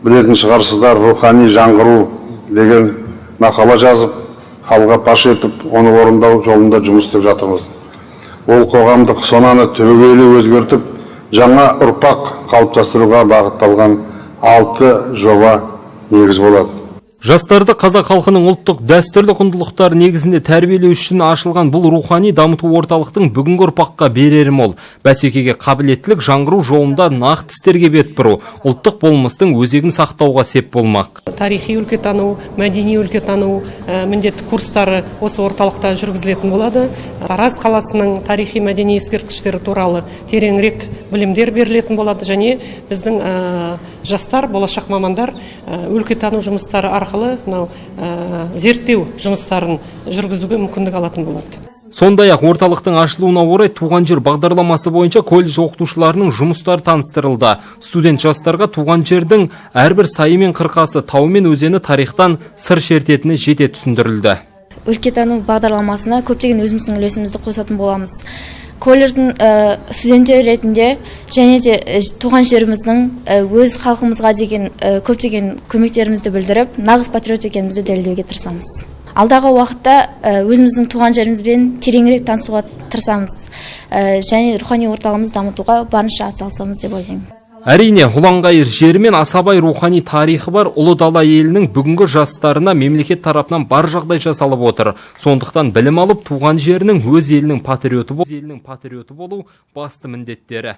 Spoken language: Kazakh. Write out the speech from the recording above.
Білетін шығарсыздар, «Рухани жаңғыру» деген мақала жазып, халыққа паш етіп, оны орындау жолында жұмыс істеп жатырмыз. Ол қоғамдық сананы түбегейлі өзгертіп, жаңа ұрпақ қалыптастыруға бағытталған алты жоба негіз болады. Жастарды қазақ халқының ұлттық дәстүрлі құндылықтары негізінде тәрбиелеу үшін ашылған бұл рухани дамыту орталықтың бүгінгі ұрпаққа берері мол. Бәсекеге қабілеттілік, жаңғыру жолында нақты істерге бет бұру, ұлттық болмыстың өзегін сақтауға сеп болмақ. Тарихи өлкетану, мәдени өлкетану міндетті курстары осы орталықта жүргізілетін болады. Тараз қаласының тарихи мәдени ескерткіштері туралы тереңірек білімдер берілетін болады және біздің жастар, болашақ мамандар өлкетану жұмыстары арқылы мынау зерттеу жұмыстарын жүргізуге мүмкіндік алатын болады. Сондай ақ орталықтың ашылуына орай «Туған жер» бағдарламасы бойынша колледж оқытушыларының жұмыстары таныстырылды. Студент жастарға туған жердің әрбір сайы мен қырқасы, тауы мен өзені тарихтан сыр шертетіні жете түсіндірілді. Өлкетану бағдарламасына көптеген өзіміздің үлесімізді қосатын боламыз колледждің студенттері ретінде және де туған жеріміздің, өз халқымызға деген көптеген көмектерімізді білдіріп, нағыз патриот екенімізді дәлелдеуге тырысамыз. Алдағы уақытта өзіміздің туған жерімізбен тереңірек танысуға тырысамыз және рухани орталығымызды дамытуға барынша атсалысамыз деп ойлаймын. Әрине, ұланғайыр жері мен аса бай рухани тарихы бар ұлы дала елінің бүгінгі жастарына мемлекет тарапынан бар жағдай жасалып отыр. Сондықтан білім алып, туған жерінің, өз елінің патриоты болу басты міндеттері.